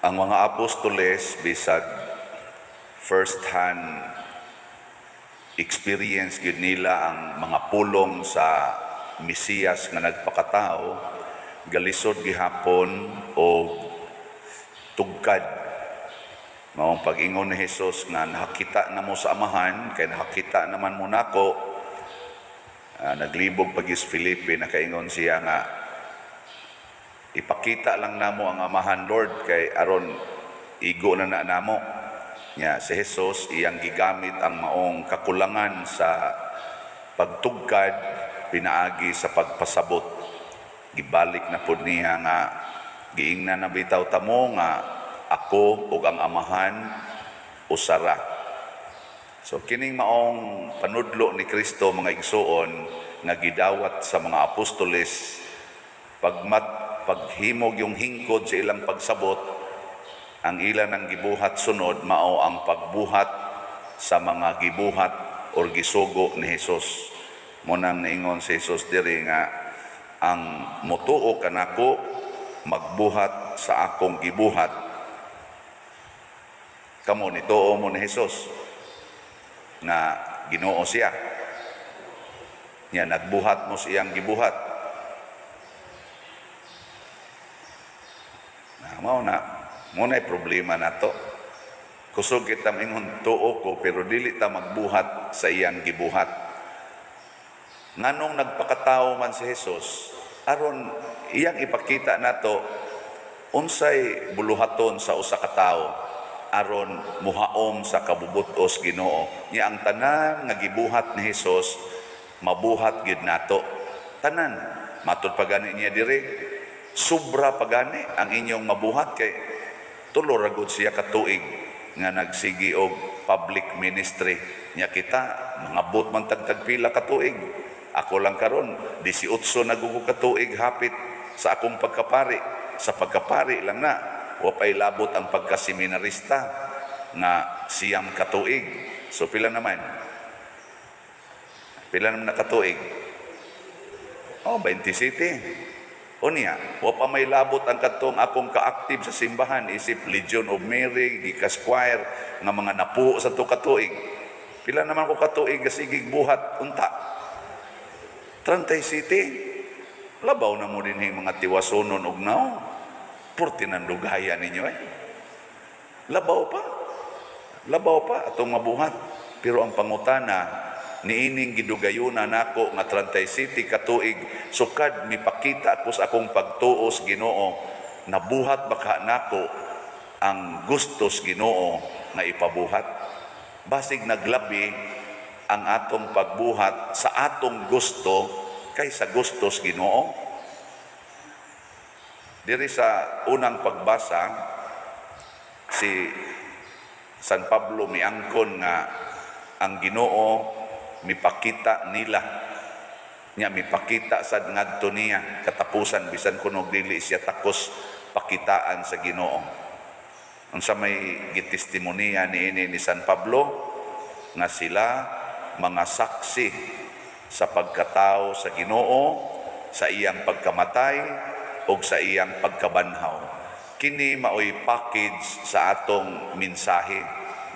Ang mga apostoles, bisag first hand experience gyud nila ang mga pulong sa Mesiyas nga nagpakatao, galisod gihapon og tugkad. Maong pag-ingon ni Jesus nga nakakita na mo sa Amahan kay nakakita naman mo nako. Naglibog pag is Felipe, nakaingon siya nga ipakita lang namo ang Amahan, Lord, kay aron igo na na namo. Nya si Jesus, iyang gigamit ang maong kakulangan sa pagtugkad pinaagi sa pagpasabot. Gibalik na pud niya nga giingnan na bitaw tamo nga ako ug ang Amahan usara. So kining maong panudlo ni Kristo, mga igsuon, nga gidawat sa mga apostoles, pagmat paghimog yung hingkod sa ilang pagsabot, ang ilan ang gibuhat sunod mao ang pagbuhat sa mga gibuhat or gisugo ni Jesus. Munang niingon si Jesus diri nga ang motuo kanako magbuhat sa akong gibuhat. Kamo, nituo mo ni Jesus nga Ginoo siya? Nya nagbuhat mo sa iyang gibuhat? Na mao na mo na problema nato. Kusog kita maingon tuo ko, pero dili ta magbuhat sa iyang gibuhat. Nganong nagpakatao man si Jesus? Aron iyang ipakita nato unsay buluhaton sa usa ka tawo aron muhaom sa kabubutos Ginoo. Nya ang tanan nga gibuhat ni Jesus mabuhat gyud nato. Tanan. Matud pa gani niya diri, sobra pa gani ang inyong mabuhat, kay 3 ra gud siya ka tuig nga nagsigi og public ministry. Nya kita mangabot man tag tagpila ka tuig. Ako lang karon 18 na gud ko ka tuig hapit sa akong pagkapari. Sa pagkapari lang na, wa pay labot ang pagkaseminarista nga 9 ka tuig. So pila naman? Pila naman na katuig? Oh, 27. O niya, wa pa may labot ang kadtong akong ka-active sa simbahan, isip Legion of Mary, Gikas Choir, nga mga napuo sa to katuig. Pila naman ko katuig sigig buhat unta? 37. Labaw na mo din mga tiwasonon og nao. Purti ng dugaya ninyo eh. Labaw pa. Labaw pa atong mabuhat. Pero ang pangutana, niining gidugayuna nako nga 37 katuig sukad mipakita ako sa akong pagtuo sa Ginoo, nabuhat baka nako ang gustos Ginoo nga ipabuhat? Basig naglabi ang atong pagbuhat sa atong gusto kaysa gustos Ginoo. Diri sa unang pagbasa, si San Pablo miangkon nga ang Ginoo mipakita nila. Nya mipakita sad ngadto niya katapusan, bisan kuno dili siya takos pakitaan sa Ginoo. Unsa may gitestimonya niini ni San Pablo? Nga sila mga saksi sa pagkatao sa Ginoo, sa iyang pagkamatay ug sa iyang pagkabanhaw. Kini maoy package sa atong mensahe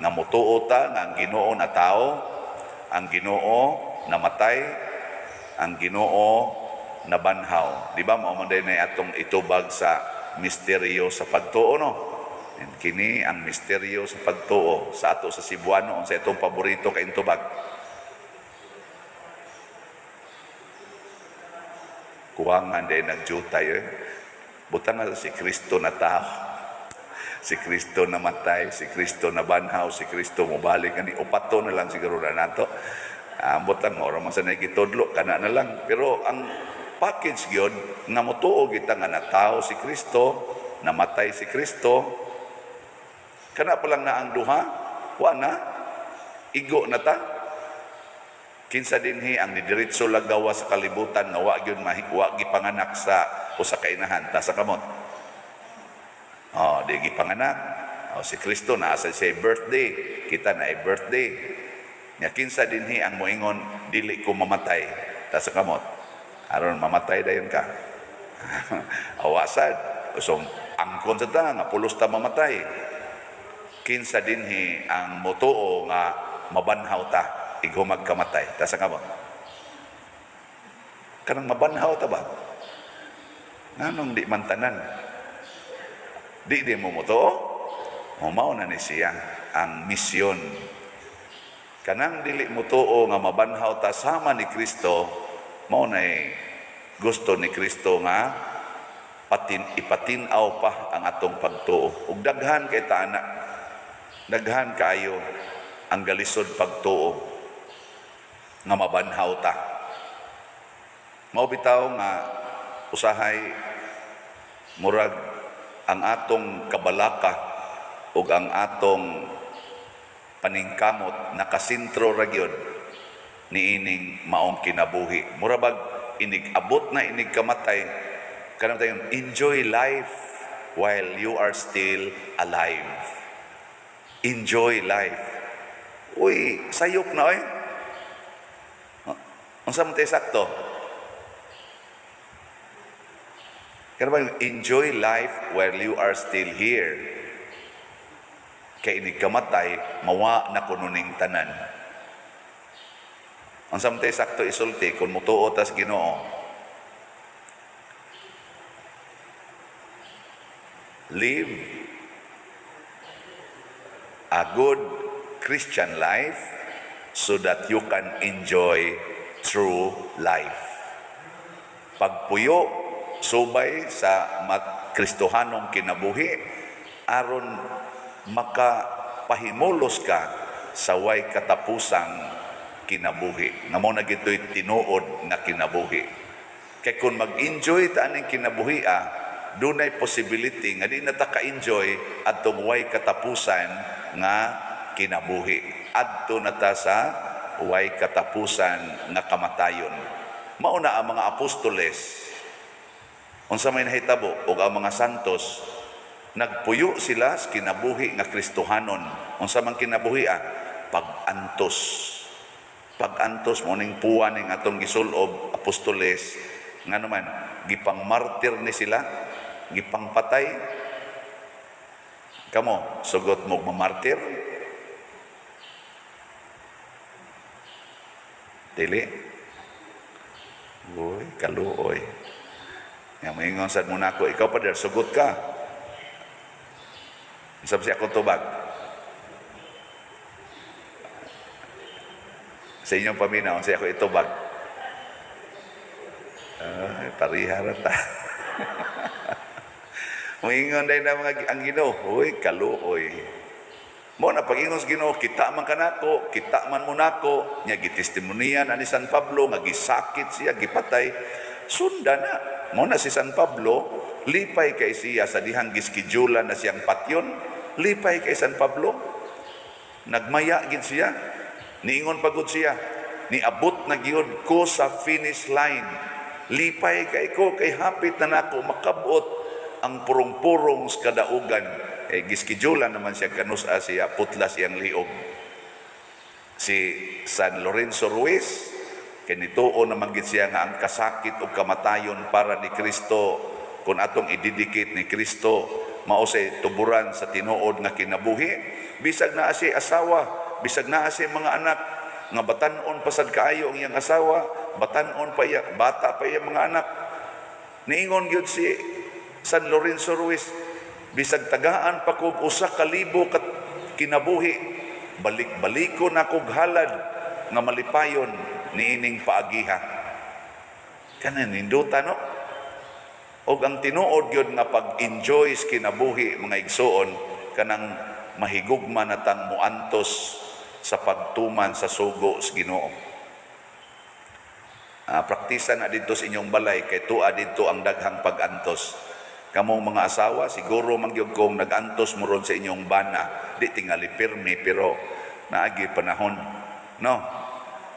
nga motuo ta nga ang Ginoo na tao, ang Ginoo namatay, ang Ginoo nabanhaw. Di ba mao man din atong itubag sa misteryo sa pagtuo, no? And kini ang misteryo sa pagtuo sa ato sa Cebuano, unsa itong paborito kay tubag? Kuwangan din nagjutay eh. Butang nga si Kristo na tao. Si Kristo namatay, si Kristo nabanhaw, si Kristo mobalik ani upato na lang siguro na nato. Ambot lang mao ra man sa gitudlo kana na lang. Pero ang package gyud nga motuo kita nga natawo si Kristo, namatay si Kristo, kana pa lang na ang duha, wa na igo na ta. Kinsa dinhi ang nidiretso lang gawa sa kalibutan nga wa gyud wa gipanganak sa usa ka inahan? Ta sa kamot. Oh, di gipanganak. Oh, si Kristo naa sa siya birthday, kita na ay birthday. Nya kinsa dinhi ang moingon dili ko mamatay? Ta sa kamot. Aron mamatay dayon ka. Awasad. So Angkon sa ta nga pulos ta mamatay. Kinsa dinhi ang motuo nga mabanhaw ta ighumag kamatay? Taas ang kamot. Kanang mabanhaw ta ba? Nganong di man tanan? Di mo motuo? O mao na ni siya ang misyon. Kanang dili motuo nga mabanhaw ta sama ni Kristo, mao na gusto ni Kristo nga ipatin-aw pa ang atong pagtuo. Ug daghan kay ta ana. Daghan kaayo ang galisod pagtuo nga mabanhaw ta. Mao bitaw nga usahay murag ang atong kabalaka ug ang atong paningkamot nakasentro ra gyud niining maong kinabuhi. Mura bag inig abot na inig kamatay, kanang tayon, enjoy life while you are still alive. Enjoy life. Uy, sayop na oy. Unsa man tay sakto? Kaya ba yung enjoy life while you are still here? Kay inig kamatay, mawa na kuno ning tanan. Unsa man tay sakto isulti kung mutuo tas Ginoo? Live a good Christian life so that you can enjoy true life. Pagpuyo subay sa Kristohanong kinabuhi aron makapahimulos ka sa way katapusang kinabuhi. Nga mo na gito'y tinuod nga kinabuhi. Kay kung mag-enjoy ta aning kinabuhi, dunay possibility nga di na ta ka-enjoy adtong way katapusan nga kinabuhi. Adto na ta sa way katapusan nga kamatayon. Mauna ang mga apostoles, unsa may nahitabo og ang mga santos, nagpuyo sila sa kinabuhi nga Kristohanon. Unsa man kinabuhi pag-antos. Pag-antos mo ning puwa ning atong gisulob apostoles, ngano man gipangmartir ni sila, gipangpatay. Kamo sugot mo mamartir? Dili. Uy, kaluoy. Nga moingon sad mo nako, ikaw pa der sugot ka. Sab siya akong tubag. Sa inyong paminaw, siya ako itubag. Ay, pariha ra ta. Moingon day na mga ang Ginoo, uy, kaluoy. Mo na pag-ingon sa Ginoo, kita man kanako, kita man mo nako, nya gitestimoniyan ani San Pablo nga gisakit siya, gipatay. Sunda na. Mo na si San Pablo, lipay kay siya sa dihang giskedyulan na siyang patyon, lipay kay San Pablo. Nagmaya gid siya. Niingon pagod siya, niabot na gyud ko sa finish line. Lipay kay ko kay hapit na nako makabot ang purong-purong sa kadaugan. Eh, giskedyulan naman siya kanusa siya putlas iyang liog. Si San Lorenzo Ruiz, kinituo naman gid siya nga ang kasakit o kamatayon para ni Kristo, kung atong ididikit ni Kristo, mao say tuburan sa tinuod nga kinabuhi. Bisag naa siya asawa, bisag naa siya mga anak, nga batan-on pasad kaayo ang iyang asawa, batan-on pa iya, bata pa iya mga anak. Niingon gyud si San Lorenzo Ruiz, bisag tagaan pa kog 1,000 ka kinabuhi, balik-baliko na kog halad nga malipayon niining paagiha. Kanan ninduta no? Og ang tinuod gyud nga pag-enjoy sa kinabuhi mga igsuon, kanang mahigugma na tang muantos sa pagtuman sa sugo sa Ginoo. Praktisa na didto sa inyong balay kay tua didto ang daghang pag-antos. Kamong mga asawa, siguro man gyud kung nag-antos mo ron sa inyong bana, di tingali pirmi pero naagi panahon, no?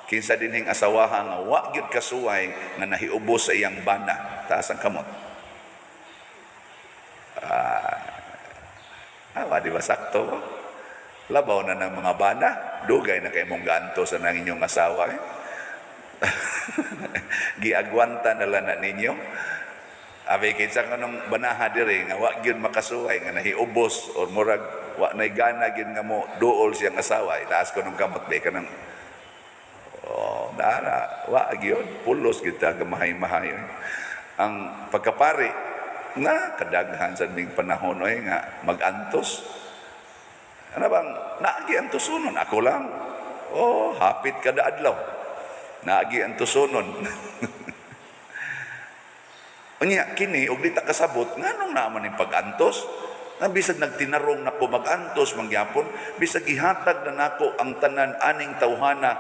Kinsa dinhing asawaha nga wa gyud kasuway nga nahiubos sa iyang bana, taas ang kamot. Wa di ba sakto? Labaw na ng mga bana, dugay na kay mong gaantos sa nang inyong asawa. Giagwanta na lang na ninyo. Abi kinsa kanong banaha diri nga wa gyud makasuway, nga nahiubos or murag wa nay gana gyud nga mo duol siyang asawa, itaas ko ng kamot ba kanang. Oh, dara, wa gyud pulos kita kamahay-mahay. Ang pagkapari na kadaghan sa ning panahon oy nga magantos. Ano bang naagi ang tusunon ako lang. Oh, hapit kada adlaw. Naagi ang tusunon. Unya kini og di ta kasabot nganong naman ning pag-antos? Na bisag nagtinarong nako mag-antos mangyapon, bisag gihatag na nako ang tanan aning tawhana,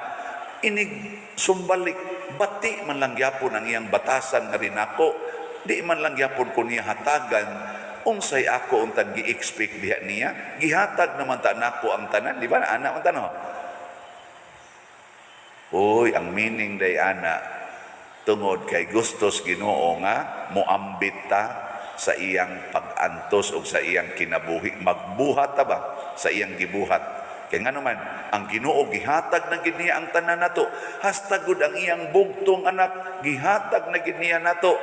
inig sumbalik bati man lang gyapon ang iyang batasan nga rinako, di man lang gyapon ko niya hatagan, unsay ako untang gi-expect diha niya? Gihatag naman ta nako ang tanan, di ba? Ana man tanaw. Uy, ang meaning day ana, tungod kay gustos Ginoo nga moambit ta sa iyang pag-antos o sa iyang kinabuhi, magbuhat ta ba sa iyang gibuhat. Kay ngano man ang Ginoo gihatag na gid niya ang tanan nato, hasta gud ang iyang bugtong anak gihatag na gid niya nato.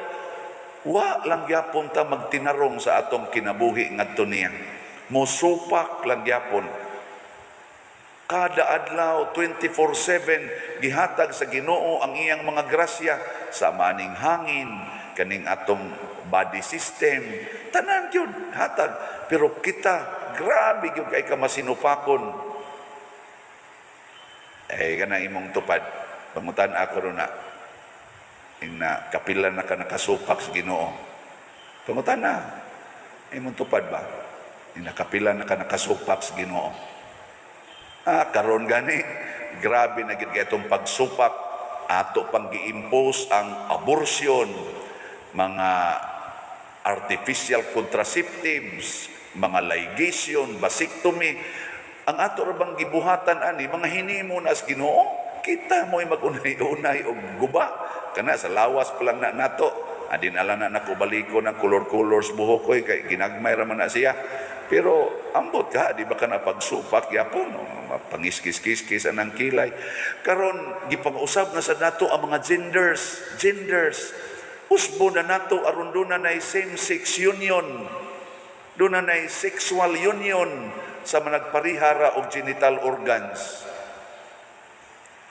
Wa lang gyapon ta magtinarong sa atong kinabuhi ngadto niya, mosupak lang gyapon kada adlaw. 24/7 gihatag sa Ginoo ang iyang mga grasya sa maning hangin, kaning atong body system, tanan gyud hatag. Pero kita, grabe gyud kay ka masinupakon. Eh, kana imong tupad, pangutan ako ron na ina, kapila na ka nakasupak sa Ginoo? Pangutan na imong tupad ba, ina, kapila na ka nakasupak sa Ginoo? Ah, karon gani, grabe na gid kay itong pagsupak, ato pang gi-impose ang abortion, mga artificial contraceptives, mga ligation, vasectomy. Ang ato ra bang gibuhatan ani, mga hinimo na sa Ginoo, kita mo'y mag-unay-unay og guba. Kana sa lawas pa lang na nato. Adin ala na nako baliko ng color-colors buhok ko kay ginagmay ra man na siya. Pero ambot ka, di ba ka na pagsupak yapon, no? Pangiskis-kiskis anang kilay. Karon gipang-usab na sa nato ang mga genders, genders. Usbo na nato aron duna nay same-sex union. Duna nay sexual union sa mga nagparihara og genital organs.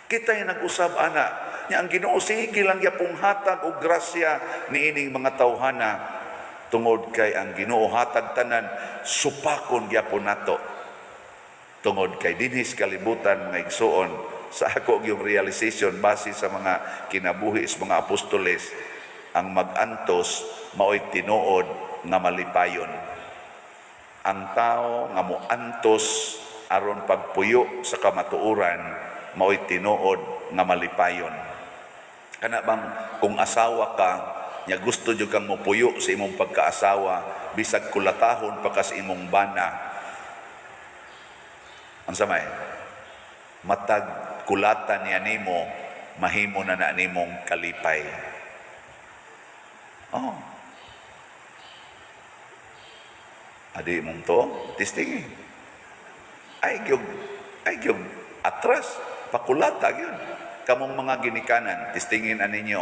Kita yung nag-usab ana. Nya ang Ginoo sige lang yapong hatag og grasya niining mga tawhana, tungod kay ang Ginoo hatag tanan, supakon gyapon nato. Tungod kay dinhi sa kalibutan, mga igsuon, sa ako yung realization base sa mga kinabuhi sa mga apostoles, ang mag-antos maoy tinuod nga malipayon. Ang tao nga moantos aron pagpuyo sa kamatuoran maoy tinuod nga malipayon. Kana bang kung asawa ka nya gusto jud kang mopuyo sa imong pagkaasawa bisag kulatahon pa ka sa imong bana, unsa may matag kulata niya nimo, mahimo na na nimong kalipay. Oh, adi mong to testing ay gyud atras pakulata gyud. Kamong mga ginikanan, testingin ninyo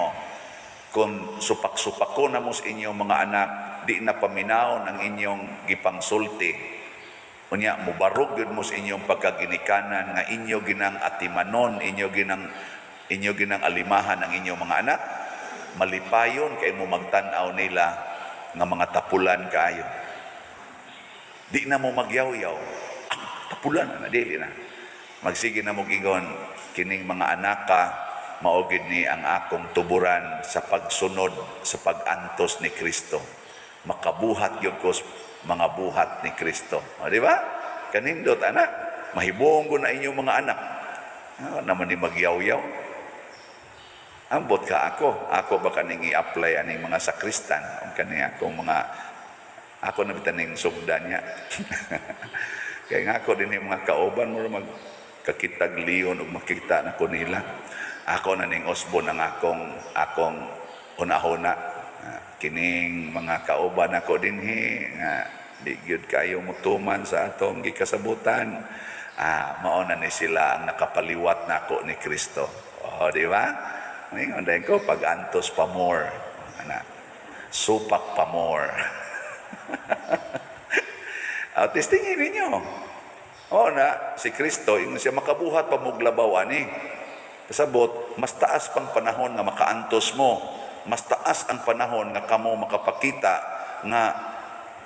kung supak-supako na mo sa inyong mga anak, di na paminawon ang inyong gipangsulti. Unya mubarog gyud mo sa inyong pagkaginikanan nga inyo ginang atimanon, inyo ginang alimahan ang inyong mga anak, malipayon kay mo magtan-aw nila nga mga tapulan kaayo. Di na mo magyaw-yaw. Ah, tapulan na, dili na. Magsige na mo ingon, "Kining mga anaka, mao gid ni ang akong tuburan sa pagsunod sa pag-antos ni Kristo. Makabuhat gyud ko sa mga buhat ni Kristo." O, di ba? Kanindot, anak. Mahibong ko na inyong mga anak. Ah, naman ni magyaw-yaw. Ambot ka ako. Ako ba kaning i-apply aning mga sakristan? O kani akong mga ako na bitaning sugda niya. Kaya nga ako din yung mga kauban mo mag kakitag leon ug makita na ko nila. Ako na ning usbon ang akong unahuna. Ah, kining mga kauban ako dinhi nga di gyud kayo mutuman sa atong gikasabutan. Ah, mao na ni sila ang nakapaliwat nako ni Kristo. Oh, di ba? Ngayon dahil ko pag-antos pa more. Ana. Supak pa more. At testingin ninyo. O na, si Kristo, ingon siya, makabuhat pa mo'g labaw ani. Kasabot, mas taas pang panahon nga makaantos mo. Mas taas ang panahon nga kamo makapakita nga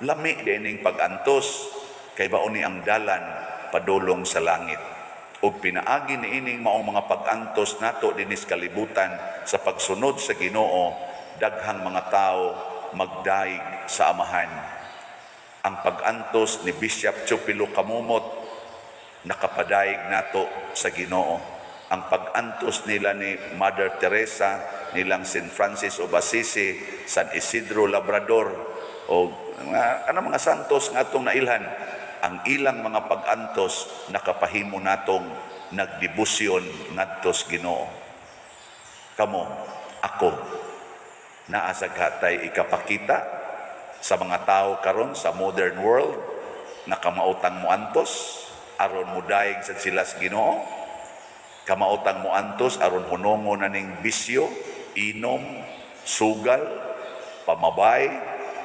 lami dining pag-antos kay mao ni ang dalan padulong sa langit. Ug pinaagi niining maong mga pag-antos nato dinis kalibutan sa pagsunod sa Ginoo, daghang mga tao magdaig sa Amahan. Ang pag-antos ni Bishop Chupilo Camomot nakapadaig nato sa Ginoo. Ang pag-antos nila ni Mother Teresa, nilang St. Francis of Assisi, San Isidro Labrador, o mga, ano, mga santos nga atong nailhan, ang ilang mga pag-antos nakapahimo natong nagdebosyon ngadto sa Ginoo. Kamo, ako, naa sa hatay ikapakita sa mga tao karon sa modern world nga kamaotang moantos aron mudaig sa sila sa Ginoo, kamaotang moantos aron hunongon na ning bisyo, inom, sugal, pamabay,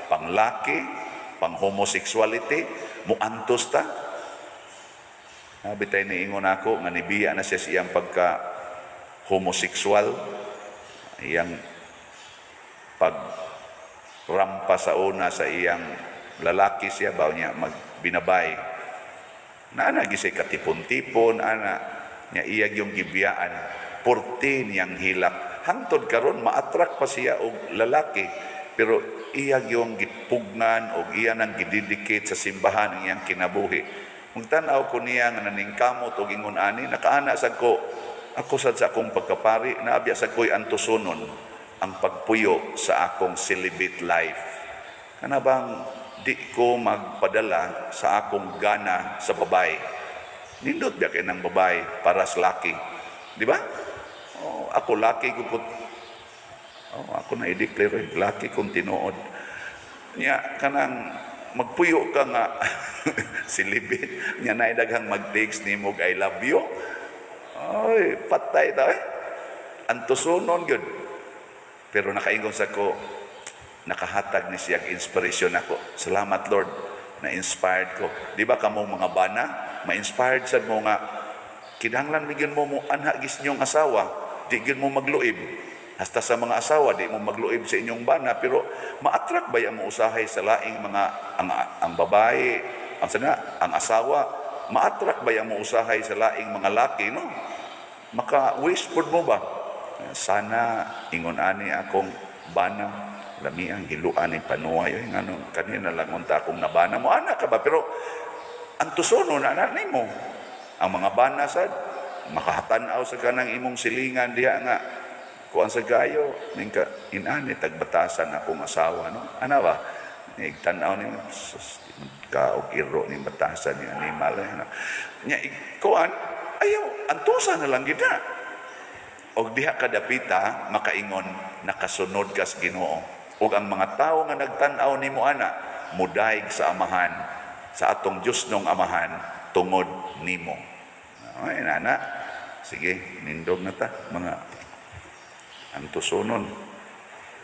panglaki, pang homosexuality, muantos ta. Abi tay niingon ako nga nibiya na siya sa iyang pagka homosexual, iyang pag rampa sa una sa iyang lalaki siya ba niya magbinabay. Naa na siya katipon-tipon ana niya, iya yung gibiyaan, purti niyang hilak. Hangtod karon ma-attract pa siya og lalaki, pero iya yung gipugnan og iya nang gidedicate sa simbahan ang iyang kinabuhi. Magtan-aw ko niya nga naningkamot og ingon ani, nakaana sad ko. Ako sad sa akong pagkapari, naabya sad ko'y antusonon ang pagpuyo sa akong celibate life. Kana bang di ko magpadala sa akong gana sa babae. Nindot biya kay ng babae para sa laki. Di ba? Oh, ako laki ko po. Oh, ako na i-declare eh, laki kung tinuod. Nya kanang magpuyo ka nga celibate nya, naay daghang mag-text nimo og "I love you." Ay, patay ta eh. Antusonon gyud. Pero nakaingon sa ko, nakahatag ni siya inspiration ako. Salamat, Lord, na-inspired ko. Di ba kamong mga bana, ma-inspired sad mo nga kinahanglan mi mo mo anha gis inyong asawa, di gyud mo magluib. Hasta sa mga asawa, di mo magluib sa inyong bana, pero ma-attract ba mo usahay sa laing mga ang babae, ang sana, ang asawa, ma-attract ba mo usahay sa laing mga laki, no? Maka-wish pod mo ba? Sana ingon ani akong bana, lami ang giluan ni panuay, oy, ngano kanina lang unta akong nabana mo ana ka ba, pero antusono na na nimo. Ang mga bana sad makahatan-aw sa kanang imong silingan diha nga kuan sa gayo ning ka inani tagbatasan akong asawa, no? Ana ba, igtan-aw ni sus ka og iro ni batasan ni animal eh, no? Nya kuan ayaw antusa na lang gid na. Og diha kadapita makaingon nakasunod ka sa Ginoo ug ang mga tawo nga nagtan-aw nimo ana mudaig sa Amahan, sa atong Dios nong Amahan tungod nimo. Ay, nana, sige, nindog na ta mga antusonon.